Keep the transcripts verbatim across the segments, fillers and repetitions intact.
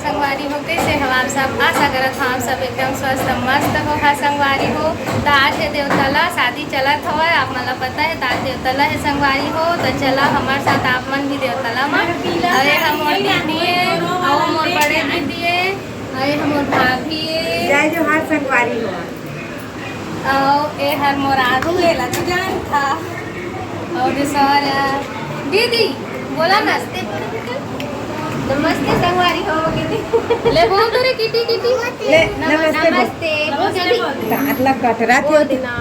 संगवारी हो, कइसे हो आप सब? आशा करत हो आप सब एकदम स्वस्थ मस्त हो। हाँ संगवारी हो, त आज हे देवतला, शादी चलत हवय, आप मन ला पता हे, त आज देवतला हे संगवारी हो। त चला हमर साथ आप मन भी देवतला म। अउ ये ह मोर दीदी हे, अउ मोर बड़े दीदी हे, अउ ये ह मोर भाभी हे। जय जोहार संगवारी हो। अउ ए हर मोर आरू, एला तो जानथा। अउ दूसरा दीदी, बोला ना। नमस्ते संगवारी हो, दीदी। ले बोल तो रे, किटी, किटी। ले, नमस्ते बोल। नमस्ते, बोल जल्दी। दांत ला कटरा बोल दे। देना।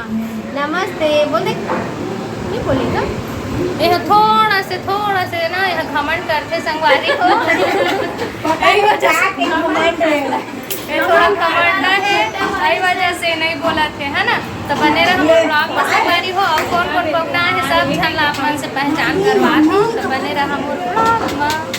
नमस्ते, बोल दे। नहीं बोली ना? ये थोड़ा से, थोड़ा से ना, ये घमंड करथे संगवारी हो। पता ही बचा के घमंड रहेला। ये थोड़ा घमंड हे, यही वजह से नहीं बोलथे, है ना? त बने रहा मोर vlog म संगवारी हो, अउ कौन कौन पकवान हे, सब झन ला आप मन से पहचान करवात हूँ। त बने रहा मोर vlog म।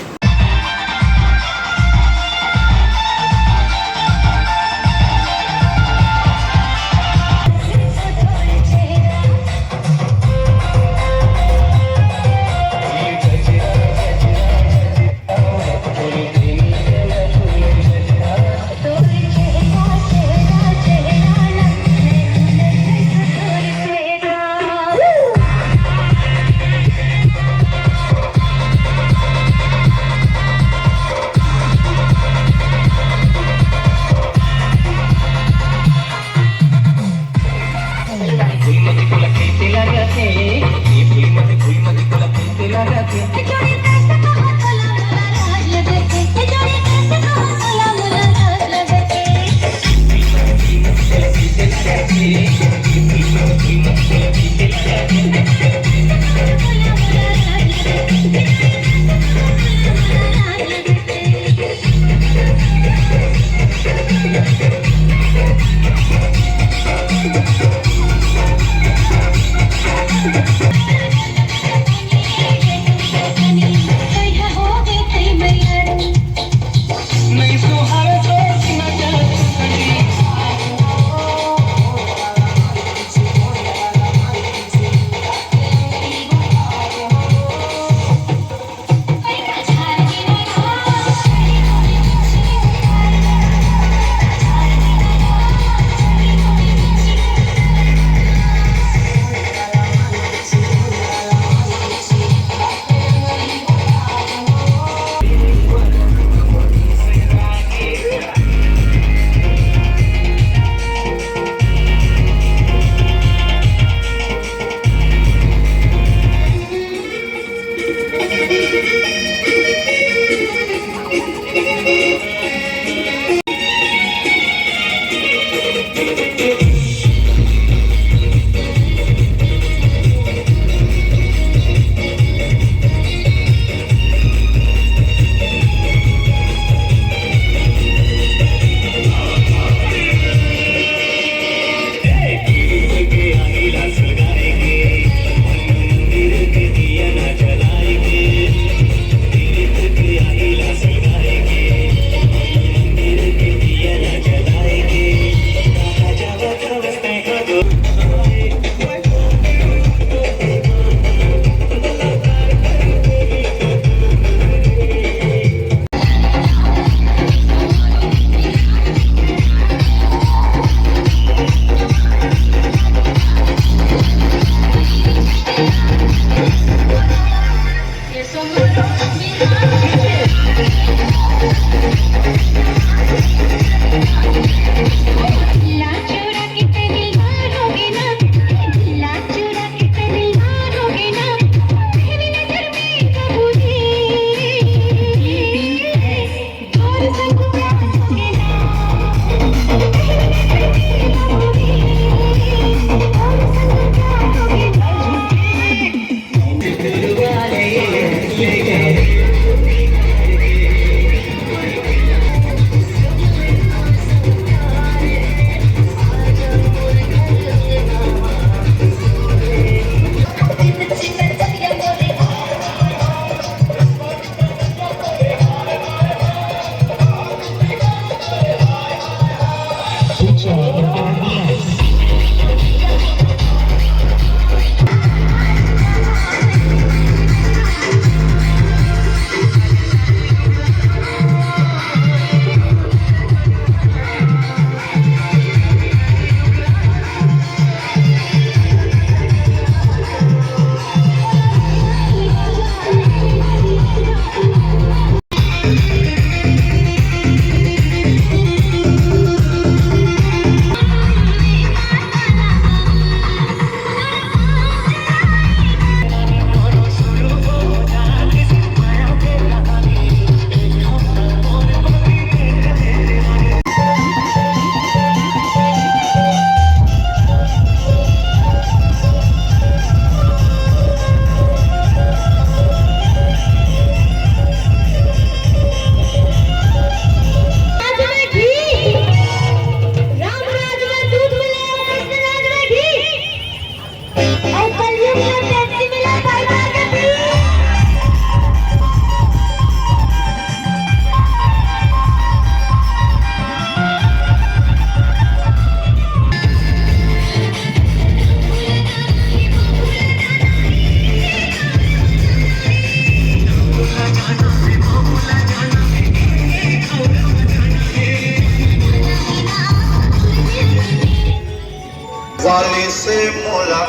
वाली से मोला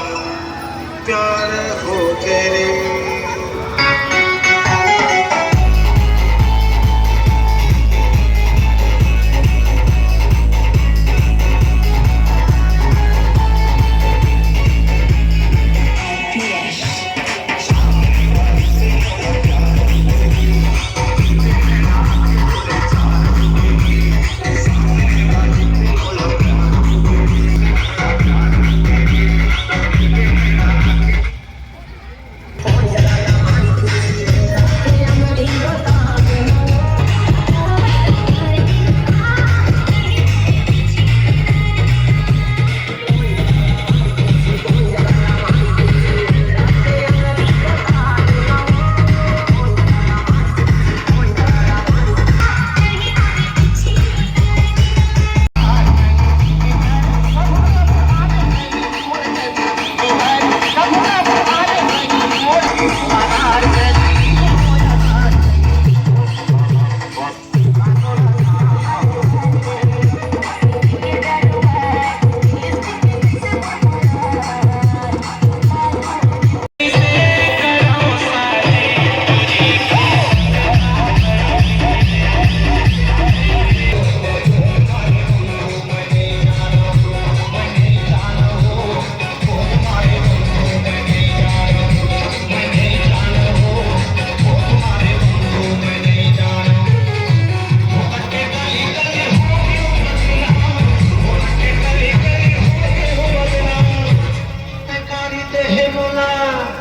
प्यार हो गए रे।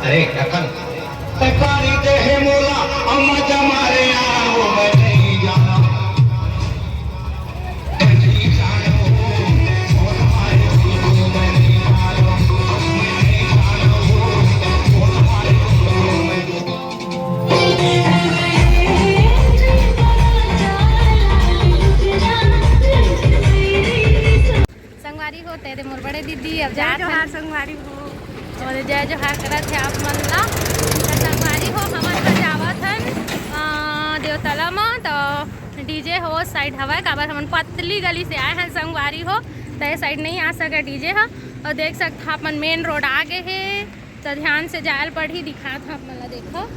अरे रतन, संगवारी हो, तेरे मोर बड़े दीदी अब जय जात जोहार हन। संगवारी हो। और जय जोहार करत हे आप मन ला। त संगवारी हो, हमन ह जावत हन, अ, देवतला म। त डीजे हो साइड हवय, काबर हमन पतली गली से आए हन संगवारी हो, त ए साइड नहीं आ सके डीजे ह। और देख सकत ह अपन मेन रोड आ गे हे। त ध्यान से जायल पड़ही, दिखात हव आप मन ला, देखो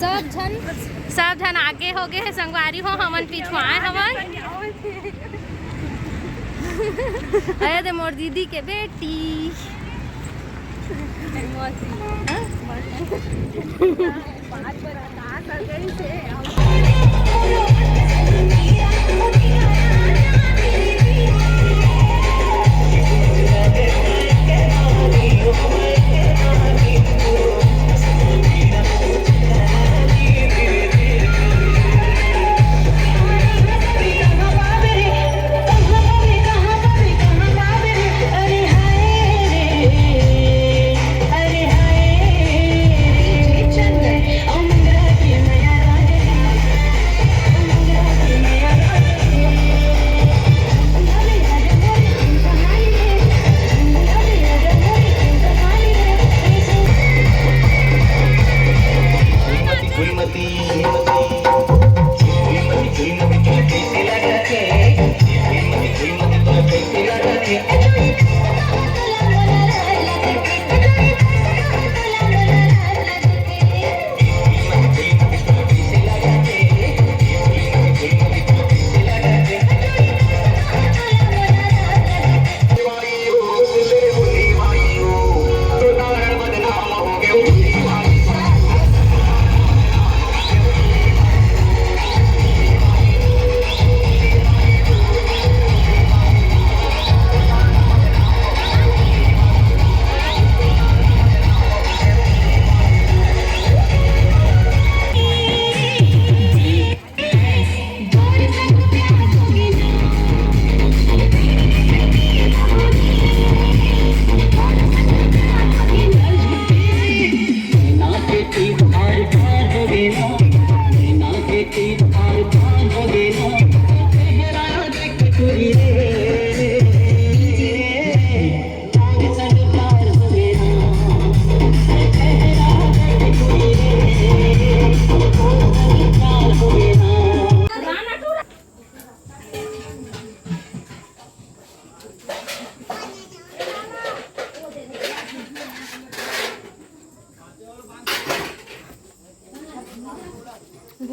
सब झन, सब झन आगे हो गे हे संगवारी हो, हमन पिछुआए हवन। अरे दे मोर दीदी के बेटी।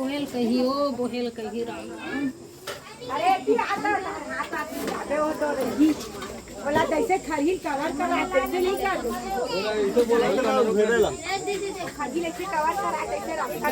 बोहेल कही, ओ बोहेल कही राम राम। अरे, फिर आता, आता, आता, अबे वो तो रही। बोला, जैसे खरही कवर करा, तैसे नहीं कर दो। खरही लेके कवर करा, तैसे रास्ता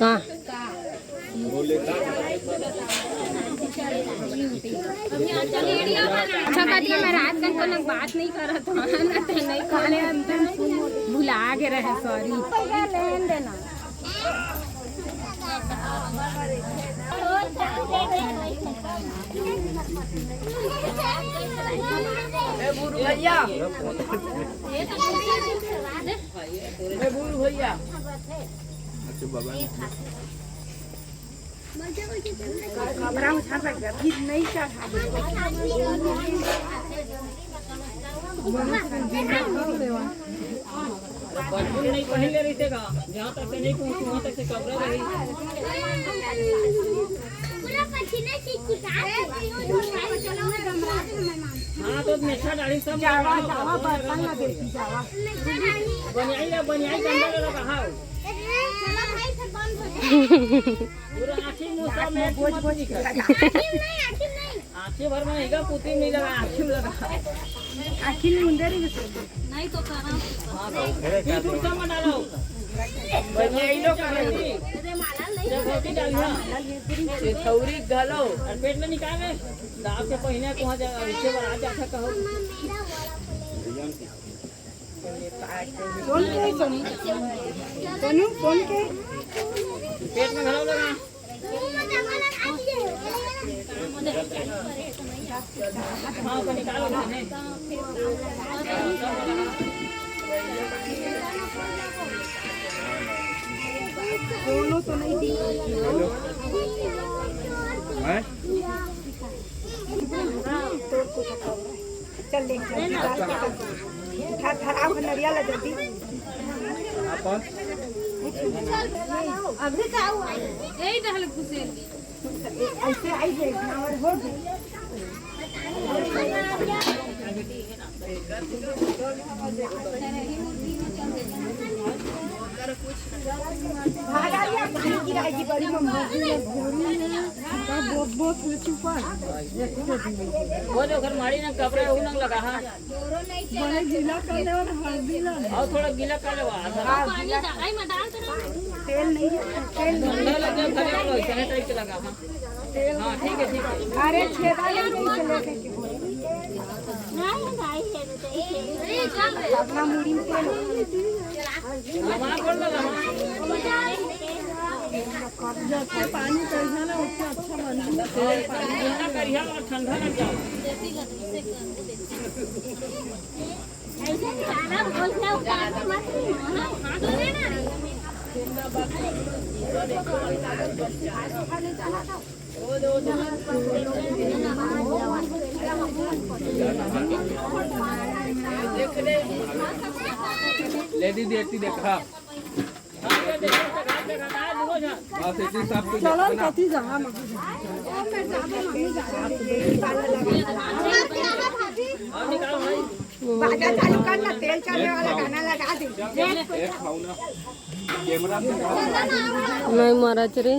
का? अच्छा, कहिए, मैं रात का कोनो बात नहीं करत हूँ, ना ते नहीं खाने अंदर भुला गे रहे, सॉरी। ए गुरु भैया, ए गुरु भैया। कपड़ा उठा पड़ गया, फिर नहीं चढ़ा। बचपन नहीं पहन ले रही थे का? जहाँ तक से नहीं पहुँची, वहाँ तक से कपड़ा रही। हाँ, तो मेछा दाढ़ी सब जावा, जावा, बर्तन ना देखी, जावा। बनियाई ला, बनियाई गंदा लगा, हाँ। पूरा आँखी मुँह सब में बोझ, बोझ के लगा। आँखी भर में नहीं का, पुती नहीं लगा, आँखी में लगा। आँखी में मुंदरी में से। नहीं तो कहाँ? हाँ, तो फिर दूर से मना लो। बनियाई लो कहाँ की? जब होती डाली ना। ये थौरी घलो। और पेट में निकाल ले। दाब के पहिने को वहाँ जा, इसके बाद आ जाता कहो। कौन के सोनू? सोनू, कौन के? पेट में घलो लगा। हाँ, ओकर निकालो ना। दोनों तो नहीं दिख रही है। हैं? चल, ले, जल्दी बात कर। धर, धर, आओ, नरिया ला जल्दी। अपन? अभी तो आओ, यही टहल घुसेल दी। ऐसे आई है, और हो गई। भागा लिया, पानी गिराएगी बड़ी मम्मी। बहुत, बहुत हो चुका है। वो जो घर माड़ी ना कपड़ा वो ना लगा, हाँ। बड़े गीला कर ले और हल्दी ला ले। और थोड़ा गीला कर ले, हाँ, गीला। तेल नहीं है, तेल नहीं। ठंडा लग गया, भले वाला, इतने टाइप के लगा, हाँ। तेल हाँ, ठीक है, ठीक है। अरे, छेदा नहीं है, इसे लेके की बोल। अपना मुड़ी में तेल। हमारा बोल लगा, हाँ। जब से पानी करिया ना, उससे अच्छा बन गया। ठंडा करिया और ठंडा लग जाओ। ऐसे खाना बोल के उतार के मत खाना, खा तो लेना। ले दीदी, एती देखा। बस एती सब कुछ चलो, देखो ना। कथी जगह में। बाजा चालू कर ना, तेल चढ़ने वाला गाना लगा दे। एक खाओ ना, कैमरा में। नहीं महाराज रे।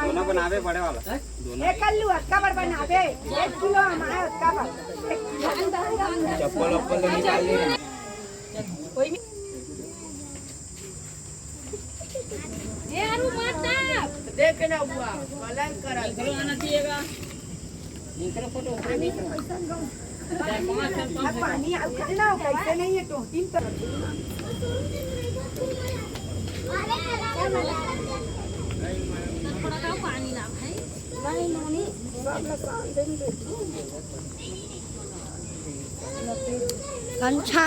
दोनों बनावे बड़े वाला। दोनों। एक आलू अतका बड़ बनावे, एक किलो हमारे अतका बड़। चप्पल वप्पल तो निकाल ले। कोई नहीं। ये आलू मत डाल। देख ना हुआ, कलर करा। इधर आना चाहिएगा। इधर फोटो ऊपर भी। चार पाँच साल अब पानी अब ना हो, कैसे नहीं है, टोटी पर। थोड़ा का पानी ला भाई। नहीं, नहीं, सब ला साथ देंगे। गमछा।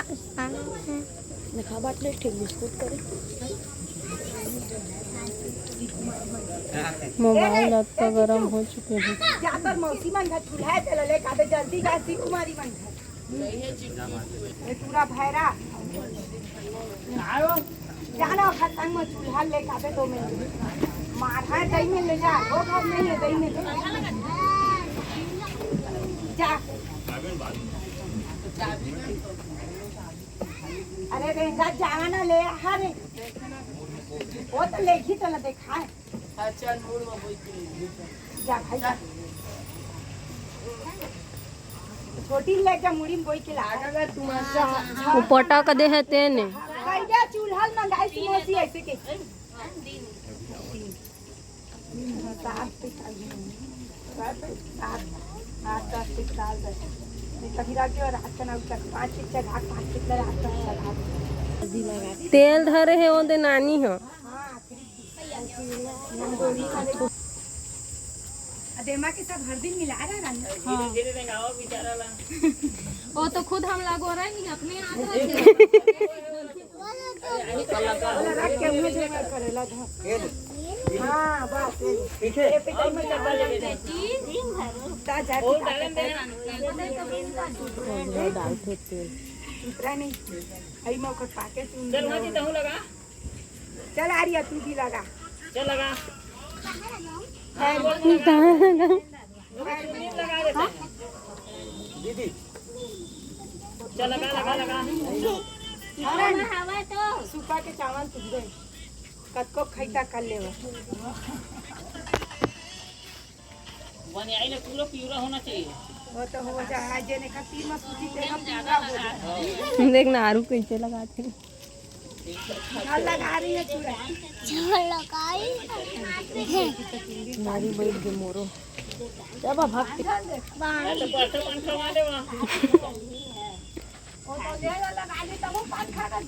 देखा बाटले, एक ठे बिस्कुट करे। मोबाइल अतका गरम हो चुके हैं। जाकर मौसी मन घर चूल्हा चला ले, काबे जल्दी जा, शिव कुमारी मन घर। ये टूरा भैरा। जाना ओखर संग में चूल्हा ले काबे दो में। मार है दई में ले जा, वो घर नहीं है, दई में ले जा। अरे रेंगा जाना ना ले, हाँ रे। वो तो लेखी तो ना देखा है। हाँ, चल, मुड़ में बोई के ले। जा भाई, जा। छोटी लेके मुड़ी में बोई के ला। वो पटा के दे है तेने। कह दे चूल्हा मंगाई समोसी ऐसे के। सात पे सात, सात, आठ, दस पे सात, दस। ये कभी रात के रात का ना उठा, पाँच पे चढ़ा, पाँच पे चढ़ा, पाँच पे चढ़ा। तेल धरे है ओदे नानी हो। हाँ, अदेमा के सब हर दिन मिला रहा है। हाँ। वो तो खुद हम लागो रहे नहीं, अपने हाथ रखे। वाला रख के मुझे मैं करेला था। हाँ, बस, ये। ठीक है। ये पे टाइम में लगा लेते हैं। ता जाके डाल फेंक तेल। उतरा नहीं। आई मैं ओकर पाके चुन चल, दिया। वहाँ जी, तहूँ लगा। चल आर्या, तू भी लगा। चल लगा। हाँ, बोल, बोल, लगा। लगा देते हैं। दीदी। चल लगा, लगा, लगा। अरे, सुपा के चावल तुझ दे। कतको खैता कर लेवा। बनियाई ले पूरा पिवरा होना चाहिए। वो तो हो जाए, आज जेने का तीन मास सूजी तेल हम पिवरा हो जाए। देख ना, आरू कैसे लगाते हैं। झाल लगा रही है चूड़ा। झाल लगाई। मारी बैठ के मोरो। जब भाग। बाहर। तो परसों पंखा वाले वहाँ। वो तो ले लो, लगा ली, तब वो पंखा का